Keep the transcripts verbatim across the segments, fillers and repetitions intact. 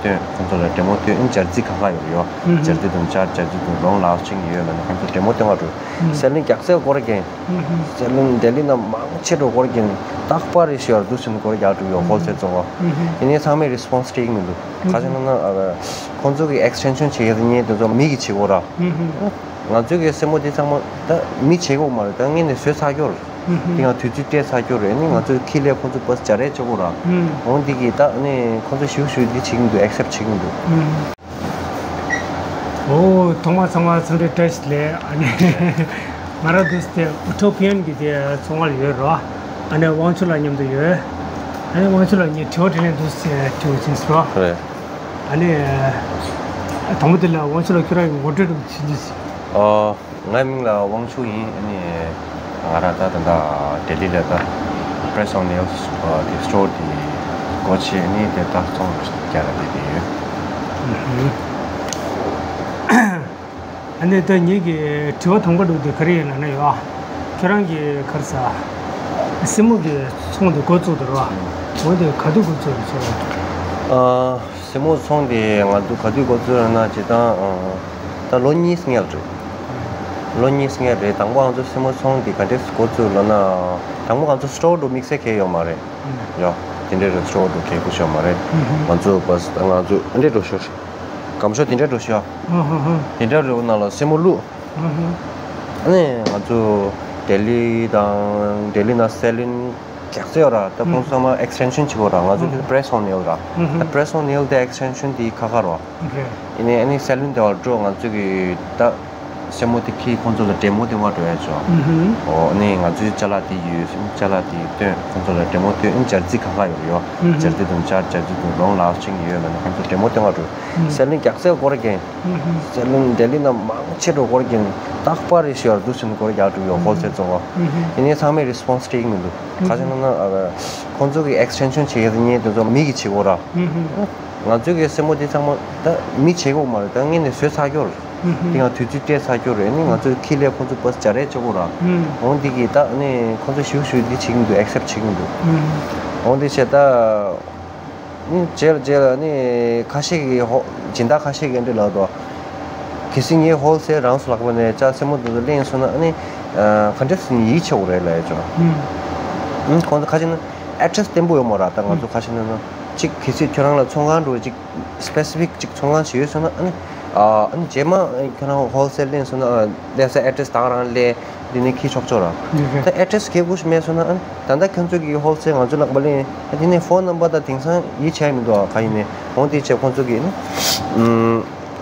སྟོན། ཁོང་ཚོ་ལ་ཌེ་མོ་སྟོན། ཨིན་སྦྱར་རྩི་ཁ་ཁ་ཡོད་ཡོད། ཨུ་ཧུ། སྦྱར་རྩི་དང་སྦྱར་སྦྱར་རྩི་དང་long lasting ཡོད་ལ་ནི་ཁོང་ཚོ་ཌེ་མོ་སྟོན་ག་འགྲོ། ཨུ་ཧུ། སེ་ལིན་རྒྱག་སེ་སྐོར་རྒྱན། ཨུ་ཧུ། སེ་ལིན་ལྡི་ལི་ན་མང་ཆེ་འགྲོ་སྐོར་རྒྱན། རྟག་པར་རེ་ཞིག་ཡར་འདུག་སེ་སྐོར་རྒྱག་འགྲོ་ཡོད། ཧོལ་སེལ་ཚོ་ག་ཨུ་ཧུ། ཡིན་ནའི་ཚང་མས་རེ་སི་པོན་སི་སྤྲད་ཀྱི་མི་འདུག་ཨུ་ཧུ། ག་ཟེར་ན་ན་ཁོང་ཚོ་གི་ཨེག་སི་ཊེན་ཤན་བྱེད་ཡས་དེ་ཉེ་དེ་ཚོ་མི་གི་བྱེད་དགོས་ར། ཨུ་ཧུ། ང་ཚོའི་གི་སེན་མོ་དེ་ཚང་མ་ད་མི་བྱེད་དགོས་མ་རེད། ད་ངས་ནས་བཟོས་ཚར་ཀྱོ་རེད། ཨུ་ཧུ། དེ་ཡང་དུས་ཚོད་སྤྲད་ཚར་ཀྱོ་རེད། ཨ་ནི་ང་ཚོའི་ཁྱི་ལས་ཁོང་ཚོ་པས་སྦྱར་རེས་བྱེད་དགོས་ར། ཨུ། འོང་འདི་གི་ད་ཨ་ནི་ཁོང་ཚོ་ཞུ་ཞུ་འདི་བྱེད་ཀྱི་འདུག་ཨེག་སེབ་བྱེད་ཀྱི་འདུག་ཨུ། འོ་ཐོག་མ་ཚང་མ་འཚམས་འདྲི་བཀྲ་ཤིས་བདེ་ལེགས། ཨ་ནི་ང་རང་འདུག་སྟེ་ཨུ་ཐོ་པི་ཡན་གི་དེ་ཚོང་བར་ཡོད་རོ། ཨ་ནི་དབང་ཕྱུག་ལགས་མཉམ་དུ་ཡོད། ཨ་ནི་དབང་ཕྱུག་ལགས་ངས་དྲི་བ་དྲིས་ལན་འདུག་སེ་བྱེད་དགོས་ཕྱིན་སོ། རེད། ཨ་ནི་དང་པོ་དེ་ལ་དབང་ཕྱུག་ལགས་ཁྱོད་རང་གི་ངོ་སྤྲོད་འདུག་བྱེད་འདུག་ཟེར། ཨོ། ངའི་མིང་ལ་དབང་ཕྱུག་ཡིན། ཨ་ནི་ང་རང་ད་ད་ལྟ་ལྡི་ལི་ལ་ད་Press on Nails དེ་སི་ཊོར་དེ་སྒོ་ཕྱེ། ཨ་ནི་དེ་ད་ཚོང་རྒྱག་ར་དེ་དེ་ཡོད། ཨ་ནི་ད་ངེད་ཀྱི་དྲི་བ་དང་པོ་འདུག་དེ་ག་རེ་ཡིན་ལབ་ན་ཡོད། ཁྱོད་རང་གི་ག་རེ་ཟ་སེན་མོ་གི་ཚོང་དེ་འགོ་བཙུགས་འདུག་ར། འོ་དེ་ག་དུས་འགོ་བཙུགས་རེད་ཁྱོད་རང་། ཨ། སེན་མོ་ཚོང་དེ་ང་ཚོ་ག་དུས་འགོ་བཙུགས་ཡོད་ན་སྤྱིར་བཏང་ཨ། ད་ལོ་གཉིས་སྔོན་ལ་རེད། ལོ་གཉིས་སྔོན་རེད། དང་པོ་ང་ཚོ་སེན་མོ་ཚོང་དེ་ག་འདྲས་འགོ་བཙུགས་ལབ་ན། དང་པོ་ང་ཚོ་སི་ཊོར་དུ་དམིགས་བསལ་གང་ཡང་ཡོད་མ་རེད། ཡོ། དེ་འདྲས་རེད། སི་ཊོར་དུ་གང་ཡང་ཡོད་མ་རེད། ང་ཚོ་བས་ང་ཚོ་ཨ་འདྲས་འགྲོ་ཤོར། སྒམ་ཤོག་དེ་འདྲས་འགྲོ་ཤོར། དེ་འདྲས་རེད། འོ་ནང་ལ་སེན་མོ་བླུགས། ཨ་ནི་ང་ཚོ་ལྡི་ལི་དང་ལྡི་ལི་ན་སེ་ལིན་རྒྱག་ཚད་ཡོད་ར། ད་ཁོང་ཚང་མ་ཨེག་སི་ཊེན་ཤན་བྱེད་དགོས་ར། ང་ཚོ་དེ་Press on Nail ར། ད་Press on Nail དེ་ཨེག་སི་ཊེན་ཤན་དེ་ཁ་ཁ་ར། རེད། ཡིན་ནའི་ཨ་ནི་སེ་ལིན་དེ་བར་འགྲོ་ང་ཚོ་གི་ད་སེན་མོ་དེ་ཁྱི་ཁོང་ཚོ་ལ་ཌེ་མོ་དེ་མ་འགྲོ་ཡ་ཆོག་ཨུ་ཧུ། ཨོ་ཨ་ནི་ང་ཚོའི་ཅ་ལག་དེ་ཡོད། ཅ་ལག་དེ་སྟོན། ཁོང་ཚོ་ལ་ཌེ་མོ་སྟོན། ཨ་ནི་སྦྱར་རྩི་ཁ་ཁ་ཡོད་ཡོད། ཨུ་ཧུ། སྦྱར་རྩི་དང་སྦྱར་སྦྱར་རྩི་དང་long lasting ཡོད་ལ་ནི་ཁོང་ཚོ་ཌེ་མོ་སྟོན་ག་འགྲོ། ཨུ་ཧུ། སེ་ལིན་རྒྱག་སེ་སྐོར་རྒྱན། ཨུ་ཧུ། སེ་ལིན་ལྡི་ལི་ན་མང་ཆེ་འགྲོ་སྐོར་རྒྱན། རྟག་པར་རེ་ཞིག་ཡར་འདུག་སེ་སྐོར་རྒྱག་འགྲོ་ཡོད། ཧོལ་སེལ་ཚོ་ག་ཨུ་ཧུ། ཡིན་ནའི་ཚང་མས་རེ་སི་པོན་སི་སྤྲད་ཀྱི་མི་འདུག་ག་ཟེར་ན་ན་ཨ། ཁོང་ཚོ་གི་ཨེག་སི་ཊེན་ཤན་བྱེད་ཡས་དེ་ཉེ་དེ་ཚོ་མི་གི་བྱེད་སྒོ་ར། ཨུ་ཧུ། ང་ཚོའི་གི་སེན་མོ་དེ་ཚང་མ་ད་མི་བྱེད་དགོས་མ་རེད། ད་ངས་ནས་བཟོས་ཚར་ཀྱོ་རེད། དེ་ཡང་དུས་ཚོད་སྤྲད་ཚར་ཀྱོ་རེད། ཨ་ནི་ང་ཚོའི་ཁྱི་ལས་ཁོང་ཚོ་པས་སྦྱར་རེས་བྱེད་དགོས་ར། འོང་འདི་གི་ད་ཨ་ནི་ཁོང་ཚོ་ཞུ་ཞུ་འདི་བྱེད་ཀྱི་འདུག་ཨེག་སེབ་བྱེད་ཀྱི་འདུག་འོང་འདི་བྱས་ད་ཨ་ནི་རྗེས་ལ་རྗེས་ལ་ཨ་ནི་ཁ་ཤས་ཀྱི་ཧོ་སྦྱིན་བདག་ཁ་ཤས་ཀྱི་འདི་ལབ་དོ། གལ་སྲིད་ངས་ཧོལ་སེལ་རང་སུ་ལག་པ་ནས་ཅག་སེན་མོ་འདི་ཚོ་ལེན་སོང་ན་ཨ་ནི་ག་འདྲ་སེ་ཡིད་ཆེས་དགོས་རེད་ལབ་ཡ་ཅོ། ཁོང་ཚོ་ཁ་ཤས་ན་ཨེ་ཌི་རེ་སི་བརྟན་པོ་ཡོད་མ་ར། ད་ང་ཚོ་ཁ་ཤས་ན་ན་གཅིག་གལ་སྲིད་ཁྱོད་རང་ལ་ཚོང་ཁང་འགྲོ་གཅིག་སི་པེ་སི་ཕིག་ཅིག་ཚོང་ཁང་ཞིག་ཡོད་སོང་ན་ཨ་ནི། ཨ་ནི་རྗེས་མ་ཁྱོད་རང་ཧོལ་སེལ་ལེན་སོང་ན་ལེན་ས་ཨེ་ཌི་རེ་སི་དང་རང་ལས་འདི་ནས་ཁྱི་ཆོག་ཆོག་ར། ད་ཨེ་ཌི་རེ་སི་གལ་དགོས་ཤིག་མེད་སོང་ན་ཨ་ནི་ད་ལྟ་ཁྱོད་ཚོ་གི་ཧོལ་སེལ་ང་ཚོ་ལག་པ་ལེན་ཨ་འདི་ནས་ཕོན་ནམ་བར་དང་དེང་སང་ཡིད་ཆེས་མི་འདུག་ཨ་ག་ཡིན་ནས་འོང་དེ་བྱས་ཁོང་ཚོ་གི་ཨ་ནི།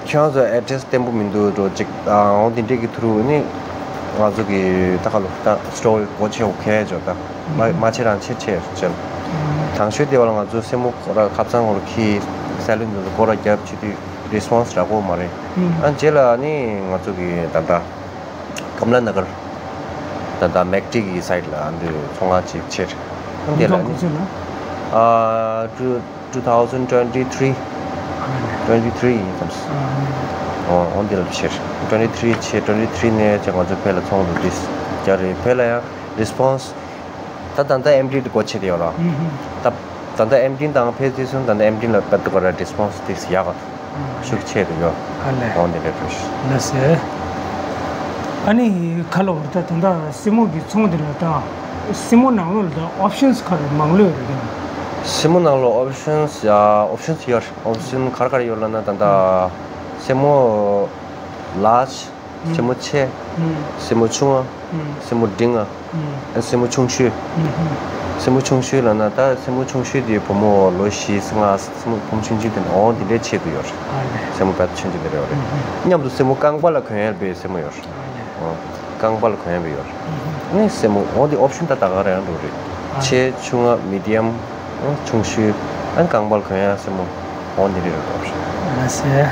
ཁྱོད་ཚོ་ཨེ་ཌི་རེ་སི་བརྟན་པོ་མི་འདུག་འགྲོ་ཅིག་ཨ་འོང་དེ་འདྲས་ཀྱི་ཐུ་རུ་ཨ་ནི་ང་ཚོ་གི་ད་ག་ལོ་ད་སི་ཊོར་སྒོ་ཕྱེ་འོ་ཁེ་ཅོ་ད་མ་མ་ཆེ་རང་ཆེ་ཆེ་ཅོ། དང་ཤོས་དེ་བ་ལ་ང་ཚོ་སེན་མོ་སྐོར་ར་ཁ་ཚང་སྐོར་ཁྱི་སེ་ལིན་འདི་ཚོ་སྐོར་ར་རྒྱབ་ཆེ་དུས། རེ་སི་པོན་སི་རག་གོ་མ་རེད། ཨ་རྗེས་ལ་ནི་ང་ཚོ་གི་ད་ལྟ་ཀམ་ལ་ན་གར་ད་ལྟ་མེག་ཊི་གི་སའིཌ་ལ་འདི་ཚོང་ཁང་ཅིག་ཕྱེ། ཨ་འདི་ལ་ནི་ཨ་two two thousand twenty three twenty three ཡིན་ཙམ། ཨོ་ཨོ་འདི་ལ་ཕྱེ། twenty three ཕྱེ་twenty three ནས་ཅེ་ང་ཚོ་ཕེ་ལ་ཚོང་འདུག་དིས་རྒྱ་རེད། ཕེ་ལ་ཡང་རེ་སི་པོན་སི། ད་ད་ལྟ་ཨེམ་ཌི་དེ་སྒོ་ཕྱེ་དེ་ཡོད་ར། ད་ད་ལྟ་ཨེམ་ཌི་དང་ཕེ་ཙི་སུན་ད་ལྟ་ཨེམ་ཌི་ལ་ད་ལྟ་ག་ར་རེ་སི་པོན་སི་དེ་ཡག་ག་ཤུགས་ཆེ་དུ་ཡོད། ཨ་ལེ། འོང་དེ་འདྲ་བྱོས། ལ་སེ། ཨ་ནི་ཁ་ལོ་བར་ད་ད་ལྟ་སེན་མོ་གི་ཚོང་དེ་ལ་ད་སེན་མོ་ནང་ལོགས་ལ་ད་ཨོབ་ཤན་སི་ཁ་ལོ་མང་ལོས་རེད་ཀྱང་། སེན་མོ་ནང་ལོགས་ཨོབ་ཤན་སི་ཡ་ཨོབ་ཤན་སི་ཡོད། ཨོབ་ཤན་སི་ག་རེ་ག་རེ་ཡོད་ལབ་ན་ད་ལྟ་སེན་མོ་ལཱཇ། སེན་མོ་ཆེ། སེན་མོ་ཆུང་བ། སེན་མོ་འབྲིང་བ། སེན་མོ་ཆུང་ཤོས། སེན་མོ་ཆུང་ཤོས་ལབ་ན་ད་སེན་མོ་ཆུང་ཤོས་དེ་བུ་མོ་ལོ་བཞི་ལྔ། སེན་མོ་བུ་མོ་ཆུང་ཆུང་དེ་འོང་དེ་འདྲའི་ཆེད་དུ་ཡོད་རེད། སེན་མོ་བད་ཆུང་ཆུང་དེ་འདྲ་ཡོད་རེད། མཉམ་དུ་སེན་མོ་རྐང་པ་ལ་གོན་ཡས་པའི་སེན་མོ་ཡོད་རེད། རྐང་པ་ལ་གོན་ཡས་པའི་ཡོད་རེད། ནི་སེན་མོ་འོང་དེ་ཨོབ་ཤན་ད་ད་ག་རང་འགྲོ་རེད། ཆེ་ཆུང་ང་མི་ཌི་ཡམ། ཆུང་ཤོས། ཨ་ནི་རྐང་པར་གོན་ཡ་སེན་མོ་འོང་འདི་རེད་རོགས། ལ་སེ།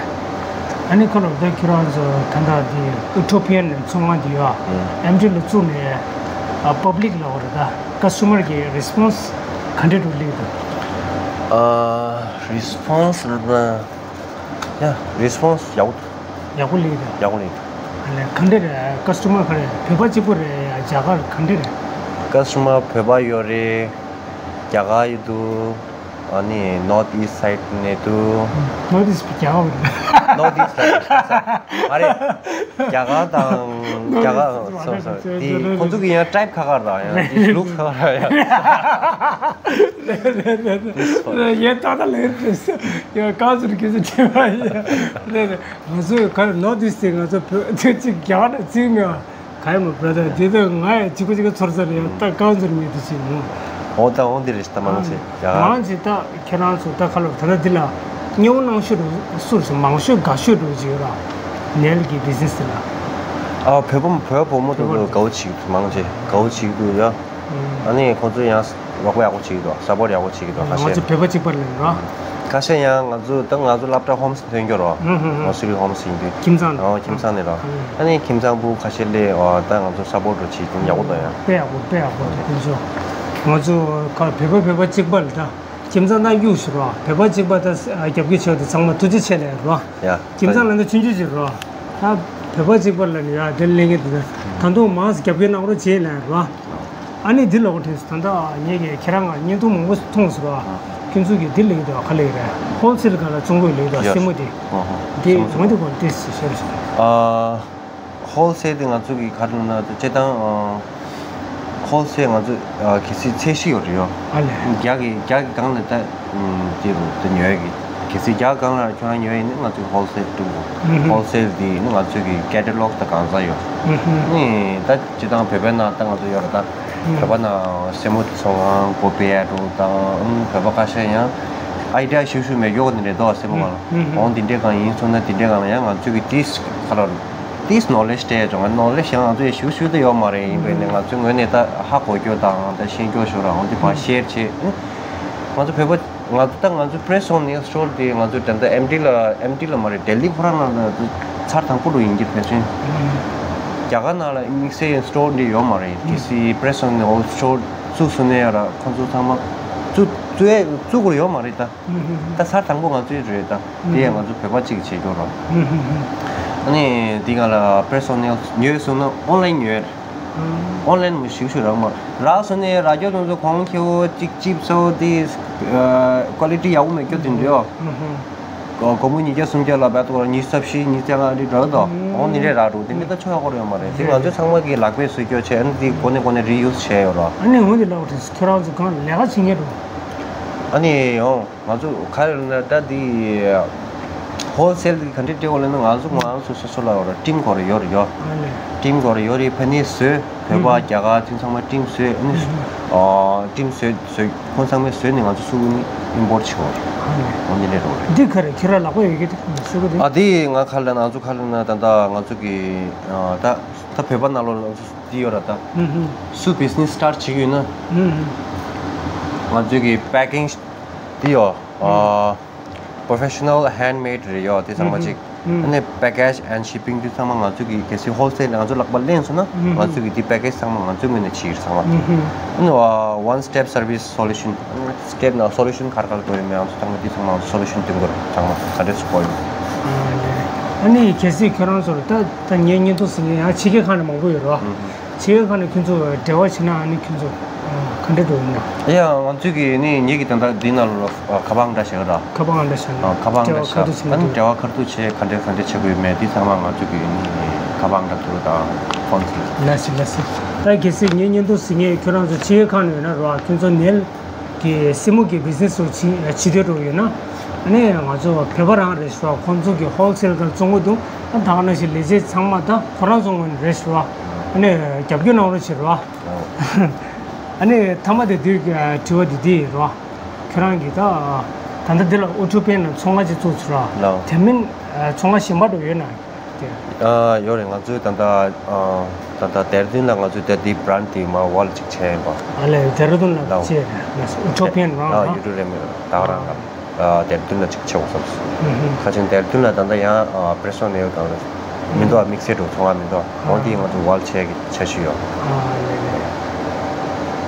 ཨ་ནི་ཁོ་ལོ་ད་ཁྱོད་རང་ཚོ་ད་ལྟ་འདི་ཨུ་ཐོ་པི་ཡན་ལ་ཚོང་ཁང་འདི་ཡོད། ཨེམ་ཊི་ལ་བཙུགས་ནས་ཨ་པབ་ལིག་ལ་འོ་རེད་ད་ཀ་སི་ཊ་མར་གི་རེ་སི་པོན་སི་ག་འདྲ་འདུག་ལེགས་འདུག་ཨ་རེ་སི་པོན་སི་ལ་ཡ་རེ་སི་པོན་སི་ཡག་པོ་འདུག་ཡག་པོ་ལེགས་འདུག་ཡག་པོ་ལེགས་འདུག་ཨ་ལས་ག་འདྲ་རེད། ཀ་སི་ཊ་མར་ག་རེ་བོད་པ་གཅིག་པུ་རེད་ཡ་རྒྱ་གར་ག་འདྲ་རེད། ཀ་སི་ཊ་མར་བོད་པ་ཡོད་རེད། རྒྱ་གར་ཡོད་འདུག་ཨ་ནི་North East side ནས་དུ། North East རྒྱ་གར་རེད། North East ལ་ཨ་རེ། རྒྱ་གར་དང་རྒྱ་གར། སོ་སོ་དེ་ཁོང་ཚོ་གི་ཡང་tribe ཁ་ཁ་ར་ཡང་དེ་ལུགས་ཁ་ཁ་ར་ཡང་། རེད་རེད་རེད་རེད། ཡ་ད་ད་ལེ་རེད། ཡ་ཀ་ཟུར་གི་ཟུར་ཆེ་བ་ཡ། རེད་རེད། ང་ཚོས་ག་རེ་North East དེ་ང་ཚོ་བོད་དེ་གཅིག་རྒྱ་གར་ནས་བརྩིས་མེད་པ། ག་ཡ་མོ་brother དེ་ད་ང་ཡ་གཅིག་པ་གཅིག་པ་ཚོར་ཚར་ཡ། ད་ཀ་ཟུར་མི་དེ་ཆེ་མོ། འོ་ད་འོ་འདི་རེད། ད་མང་ཆེ་ཡ། མང་ཆེ་ད་ཁྱེད་རང་ཚོ་ད་ཁ་ལོ་ད་ད་འདི་ལ་སྙེའུ་ནང་ཤོད་སུར་སུ་མང་ཤོས་དགའ་ཤོས་འགྲོ་ཅིག་ཡོད་ར། ནེལ་གི་business དེ་ལ། ཨ་བོད་པ་བོད་བུ་མོ་དེ་ཚོ་དགའ་བོ་ཅིག་མང་ཆེ་དགའ་བོ་ཅིག་འདུག་ཡ། ཨ་ནི་ཁོང་ཚོ་ཡང་རོགས་པ་ཡག་པོ་བྱེད་ཀྱི་འདུག support ཡག་པོ་བྱེད་ཀྱི་འདུག་ཁ་ང་ཤས། ཚོ་བོད་པ་གཅིག་པ་ལ་ར། ཁ་ཤས་ཡང་ང་ཚོ་ད་ང་ཚོ་སློབ་གྲྭ་ཧོམ་སི་ཐོན་རྒྱུ་རོ། ཧུམ་ཧུམ་ཧུམ། ང་ཚོ་རི་ཧོམ་སི་ཡིན་དུས། ཁྱིམ་ཚང་ནས། ཨོ་ཁྱིམ་ཚང་ནས་རོ། ཨ་ནི་ཁྱིམ་ཚང་བུ་ཁ་ཤས་སླེབས། ཨོ་ད་ང་ཚོ་སཔོར་ཊི་རོ་བྱེད་ཀྱི་ཡག་པོ་འདུག་ཡ། དཔེ་ཡག་པོ་དཔེ་ཡག་པོ་འདུག་ཁོང་ཚོ། ང་ཚོ་ཁ་བོད་པ་བོད་པ་གཅིག་པ་ལ་ད། ཁྱིམ་ཚང་ནང་གཡུག་ཞིག་རོ། བོད་པ་གཅིག་པ་ད་རྒྱབ་སྐྱོར་བྱས་ཏེ་ཚང་མ་ཐུགས་རྗེ་ཆེ་ལབ་རོ། ཡ། ཁྱིམ་ཚང་ལ་ནི་ཆུང་ཆུང་ཞིག་རོ། ད་བོད་པ་གཅིག་པ་ལ་ནི་ཡ་དེ་ལས་ངན་དེ་ད་དུང་མང་ཙམ་རྒྱབ་སྐྱོར་གནང་རོགས་བྱེད་ལབ་རོ། ཨ་ནི་འདི་ལོག་དྲན་སོང་། ད་ལྟ་ངེད་ཀྱིས་ཁྱེད་རང་ང་བརྙན་ཐུང་མང་པོ་མཐོང་སོང་ར། ཁྱོད་ཚོ་གིས་འདི་ལེགས་འདུག་ག་ལེགས་རེད། ཧོལ་སེལ་སྒང་ལ་བཙོང་དགོས་ལེགས་འདུག་ཡ། སེན་མོ་དེ། ཨ་ཧ། འདི་སེན་མོ་ངོ་འདི་སྐོར་ཏོག་ཙམ་ཤེར་བྱེད། ཨ། ཧོལ་སེལ་དེ་ང་ཚོ་གི་ག་རེ་ལབ་ན་སྤྱིར་བཏང་། ཨ། ཧོལ་སེལ་ང་ཚོ་ཨ་གལ་སྲིད་ཚད་གཞི་ཡོད་རེད་ཡོ། ཨ་ལས། རྒྱ་གི་རྒྱ་གི་སྒང་ལ་ད། ཨུམ། དེ་རུ་དེ་ཉོ་ཡ་གི། གལ་སྲིད་རྒྱ་གང་ལ་ཁྱོད་རང་ཉོ་ཡ་ཡིན་ན་ང་ཚོས་ཧོལ་སེལ་སྤྲད་དགོས། ཧུམ་ཧུམ། ཧོལ་སེལ་དེ་ནི་ང་ཚོས་ཀྱི་ཀེ་ཊ་ལོག་དང་གང་ཟག་ཡོད། ཧུམ་ཧུམ། ནི་ད་སྤྱིར་བཏང་བོད་པའི་ནང་ད་ང་ཚོ་ཡོད་རེད་ད། ཧུམ། བོད་པ་ནང་སེན་མོ་དེ་ཚོ་ང་སྒོ་ཕྱེ་ཡ་འགྲོ་དང་། ཨུམ། བོད་པ་ཁ་ཤས་ཡང་ཨའི་ཌི་ཡ་ཞིག་ཞུ་མེད་ཡོད་ནི་རེད་དོ། སེན་མོ་གང་ལ། ཧུམ་ཧུམ། འོང་དེ་འདྲའི་གང་ཡིན་སོང་ན་དེ་འདྲའི་གང་ལ་ཡང་ང་ཚོས་ཀྱི་དེ་ག་ལ་རེད། ཏིས་ནོ་ལེཇ་སྤྲད་ཡོད་ང་། ནོ་ལེཇ་ཡང་ང་ཚོ་ཡི་ཞུ་ཞུ་དུ་ཡོད་མ་རེད། ཡིན་པས་ནས་ང་ཚོའི་ངོས་ནས་ད་ཧ་གོ་རྒྱུ་དང་ད་ཤེས་རྒྱུ་ཞུ་ར་འོང་དེ་ཕར་ཤེར་བྱེད། ང་ཚོ་བོད་པ་ང་ཚོ་ད་ང་ཚོ་པེ་རེ་སི་ཨོན་ནེལ་སི་སི་ཊོར་དེ་ང་ཚོ་ད་ལྟ་ཨེམ་ཊི་ལ་ཨེམ་ཊི་ལ་མ་རེད། ལྡི་ལི་ཁོ་རང་ནང་ལ་ཚར་དང་པོ་རུ་ཡིན་གྱི་ཕལ་ཆེར། རྒྱ་གར་ནང་ལ་དམིགས་བསལ་སི་ཊོར་འདི་ཡོད་མ་རེད། གལ་སྲིད་པེ་རེ་སི་ཨོན་ནེལ་སི་སི་ཊོར་བཙུགས་སོང་ན་ཡང་ར་ཁོང་ཚོ་ཚང་མ་བཙུགས་བཙུགས་ཡས་བཙུགས་དགོས་ཡོད་མ་རེད་ད། ད་ཚར་དང་པོ་ང་ཚོའི་རེད་ད། དེ་ཡང་ང་ཚོ་བོད་པ་གཅིག་བྱེད་རྒྱུ་རོ། ཨ་ནི་འདི་ག་ལ་པེ་ར་སོ་ནལ་ཉོས་སོང་ན་ཨོན་ལན་ཉོས། ཨོན་ལན་མི་ཞིག་ཞུ་རག་མ་རག་སོང་ནས་རག་རྒྱུ་དེ་ཚོ་གོང་ཁེ་བོ་གཅིག་ཅིབ་སོ་དེ་ཀོ་ལི་ཊི་ཡག་པོ་མེད་རྒྱུ་དེ་འདྲ་ཡོད། སྒོར་མོ་ཉིས་བརྒྱ་སུམ་བརྒྱ་ལ་བད་ཐོག་ཉི་ཤུ་རྩ་བཞི་ཉི་ཤུ་རྩ་ལྔ་རེ་རག་དོ། འོང་ནི་རེ་རག་འགྲོ་དེ་མི་ད་ཆོག་ཡག་སྐོར་ཡོད་མ་རེད། དེ་ང་ཚོ་ཚང་མ་གི་ལག་པས་བཟོས་རྒྱུ་བྱས། ཨ་ནི་དེ་གོ་ནས་གོ་ནས་རི་ཡུ་སི་བྱས་ཡོད་ར། ཨ་ནི་འོང་དེ་ལག་པ་དེ་ཁྱོད་རང་ཚོ་གང་ལས་ཀ་བྱེད་མཁན་འགྲོ། ཨ་ནི་ཡོང་། ང་ཚོ་ག་རེ་ལབ་ན་ད་འདི་ཧོལ་སེལ་འདི་ག་འདྲས་སྤྲད་དགོས་ལབ་ན། ང་ཚོ་ང་ཚོ་སོ་སོ་ལ་ཡོད་ར་ཊིམ་ཁོ་ར་ཡོད་ར་ཡོད། ཊིམ་ཁོ་ར་ཡོད་རེད། ཕ་ནི་བཟོས། བོད་པ་རྒྱ་གར་ཅིག་ཚང་མ་ཊིམ་བཟོས། ཨ་ནི་ཊིམ་བཟོས་བཟོས་ཁོང་ཚང་མས་བཟོས་ནས་ང་ཚོ་ཚུར་ནི་ཨིམ་པོར་ཊི་བྱེད་དགོས་རེད། འོ་འདི་ལས་རོགས་རེད། འདི་ག་རེ་ཁྱེད་ར་ལག་པ་ཡོད་ཀྱི་འདུག་ཟེར་གི་འདུག་ཨ་འདི་ང་ག་རེ་ལབ་ན་ང་ཚོ་ག་རེ་ལབ་ན་ད་ད་ང་ཚོ་གི་ད་ད་བོད་པ་ནང་ལོགས་ལ་ང་ཚོ་འདི་ཡོད་ར་ད། སུ་བི་ཛི་ནེ་སི་སི་ཊར་ཊི་བྱེད་ཀྱི་ཡོད་ན། ང་ཚོ་གི་པེ་ཀིང་འདི་ཡོད། ཨ། པོ་རོ་ཕེ་ཤ་ནལ་ཧེན་ཌི་མེ་ཌི་རེད་ཡོད། དེ་ཚང་མ་གཅིག་ཨ་ནི་པེ་ཀེ་ཇི་ཨེན་ཌི་ཤིབ་པིང་དེ་ཚང་མ་ང་ཚོ་གི་གལ་སྲིད་ཧོལ་སེལ་ང་ཚོ་ལག་པ་ལེན་སོང་ན་ང་ཚོ་གི་དེ་པེ་ཀེ་ཇི་ཚང་མ་ང་ཚོའི་ངོས་ནས་བྱེད་ཀྱི་རེད་ཚང་མ། ཨ་ནི་ཝན་སི་ཊེབ་སར་བི་སི་སོ་ལུ་ཤན། སི་ཊེབ་ནང་སོ་ལུ་ཤན་ག་རེ་ག་རེ་དགོས་ཡོད་མེད་ང་ཚོ་ཚང་མ་དེ་ཚང་མ་ང་ཚོ་སོ་ལུ་ཤན་སྟོན་དགོས་རེད། ཚང་མ་ག་འདྲས་སུ་དགོས་ཡོད། ཨ་ནི་གལ་སྲིད་ཁྱོད་རང་ཚོར་ད་ད་ངའི་བརྙན་ཐུང་གཟིགས་མཁན་ཡང་ཕྱི་རྒྱལ་ཁག་ནས་མང་པོ་ཡོད་རེད་བ། ཕྱི་རྒྱལ་ཁག་ནས་ཁྱོད་ཚོ་འབྲེལ་བ་བྱེད་ན་ཨ་ནི་ཁྱོད་ཚོ་ག་འདྲ་འགྲོ་ཡིན་ན། ཡ་ང་ཚོས་ཀྱི་ནི་ངེད་ཀྱི་ད་ལྟ་འདི་ནང་ལ་ཁ་པར་འདྲ་བྱས་ར། ཁ་པར་འདྲ་བྱས་ན། ཁ་པར་འདྲ་བྱས། ཨ་ནི་འབྲེལ་བ་ཁ་ཐུག་བྱས་ག་འདྲས་ག་འདྲས་བྱེད་དགོས་ཡོད་མེད་འདི་ཚང་མ་ང་ཚོས་ཀྱི་ནི་ཁ་པར་འདྲ་ཐུག་དང་ཕོན་ཚུགས། ལ་སི་ལ་སི། ད་གལ་སྲིད་ངའི་བརྙན་ཐུང་གཟིགས་མཁན་ཁྱོད་རང་ཚོ་ཕྱི་རྒྱལ་ཁག་ནས་ཡོད་ན་ར་ཁྱོད་ཚོ་ནེལ་གི་སེན་མོ་གི་བི་ཛི་ནེ་སི་ཚོ་བྱེད་བྱེད་འདོད་འགྲོ་ཡོད་ན། ཨ་ནི་ང་ཚོ་བོད་པ་རང་རེད་ཤག་ཁོང་ཚོ་གི་ཧོལ་སེལ་སྒང་བཙོང་གི་འདུག་ཨ་ད་ག་ནང་བཞིན་ལས་བྱེད་ཚང་མ་ད་ཁོ་རང་ཚོ་ངོས་ནས་རེད་ཤག་ཨ་ནི་རྒྱབ་སྐྱོར་གནང་རོགས་བྱེད་རོགས། ཨ་ནི་མཐའ་མ་དེ་དུས་ཀྱི་དྲི་བ་འདི་འདི་ཡིན་རོགས། ཁྱོད་རང་གིས་ད་ད་ལྟ་འདི་ལ་ཨུ་ཐུ་པན་ལ་ཚོང་ཁང་ཅིག་བཙུགས་ཚུལ་རོགས། དེ་མིན་ཚོང་ཁང་གཞན་པ་འགྲོ་ཡོད་ན་དེ། ཨ་ཡོད་རེད། ང་ཚོའི་ད་ལྟ་ཨ་ད་ལྟ་དེར་དུན་ལ་ང་ཚོའི་ད་འདི་བྷ་རན་ཌི་དེ་མར་ཝོལ་ཅིག་བྱས་ཡིན་པ། ཨ་ལས་དེར་དུན་ལ་ལའོ་བྱས་རེད། ཨུ་ཐུ་པན་རང་ཨ་རོགས། ཡུ་ཊུབ་རེད་མི་རེད་ད་ག་རང་ག་ཨ་དེར་དུན་ལ་ཅིག་ཆེ་བ་བསམ་སོང་། ཁ་ཆེན་དེར་དུན་ལ་ད་ལྟ་ཡང་ཨ་པེ་རེ་སོ་ནེལ་དང་མི་འདུག་ཨ་དམིགས་བསལ་འགྲོ་ཚོང་ཁང་མི་འདུག་འོ་འདི་ང་ཚོ་ཝོལ་བྱས་ཀྱི་འཆར་གཞི་ཡོད།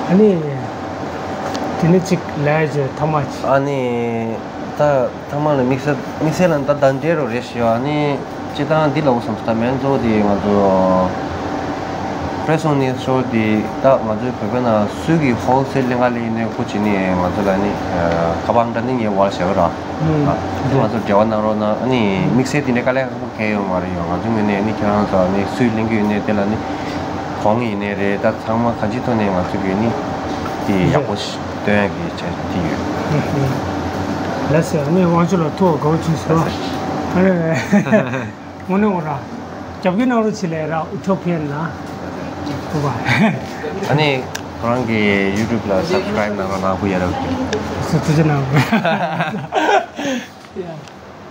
ཨ་ནི་དེ་ནི་ཅིག་ལས་བྱེད་ཐ་མ་ཅིག་ཨ་ནི་ད་ཐ་མ་ལ་དམིགས་བསལ་དམིགས་བསལ་ལ་ད་ད་འདྲེ་རོ་རེ་ཞིག་ཡོད། ཨ་ནི་སྤྱི་བཏང་འདི་ལ་འོ་བསམ་སོང་། ད་མེན་གཙོ་བོ་དེ་ང་ཚོ་ པྲེ་སོང་ནི་ཤོ་དེ་ད་ང་ཚོའི་བོད་པའི་ནང་སུས་ཀྱི་ཧོལ་སེལ་ལེན་ག་ལེན་ནས་ཁོ་ཅི་ནི་ང་ཚོ་ལ་ནི་ཁ་པང་འདྲ་ནི་ངའི་བར་བྱ་བ་ར། ང་ཚོ་འབྲེལ་བ་གནང་རོགས་གནང་ཨ་ནི་དམིགས་བསལ་དེ་འདྲའི་དཀའ་ལས་ཁག་པོ་གང་ཡོད་མ་རེད་ཡོད། ང་ཚོ་ངོས་ནས་ནི་ཁྱེད་རང་ཚོ་ནི་སུས་ལེན་གི་ཡོད་ནས་དེ་ལ་ནི་གོང་ཡིན་ནའི་རེད། ད་ཚང་མ་གང་ཅི་ཐོག་ནས་ང་ཚོ་གི་ནི་དེ་ཡག་པོ་ཞིག་སྟོན་ཡག་གི་ཆ་དེ་ཡོད། ལགས་སོ། ཨ་ནི་དབང་ཕྱུག་ལགས་ཐུགས་དགའ་བོ་བྱུང་སོང་། ཨ་ནི། དངོས་གནས་འོ་ར། རྒྱབ་སྐྱོར་གནང་རོགས་བྱེད་ལས་ར་ཨུ་ཐོ་ཕན་ན། ཐུགས་རྗེ་ཆེ། ཨ་ནི་ཁོ་རང་གི་ཡུ་ཊུབ་ལ་སབ་སི་ཀ་རེབ་གནང་རོགས་གནང་། ཁུ་ཡ་རབ་ཀྱི། སུ་ཐུགས་རྗེ་གནང་། ཡ།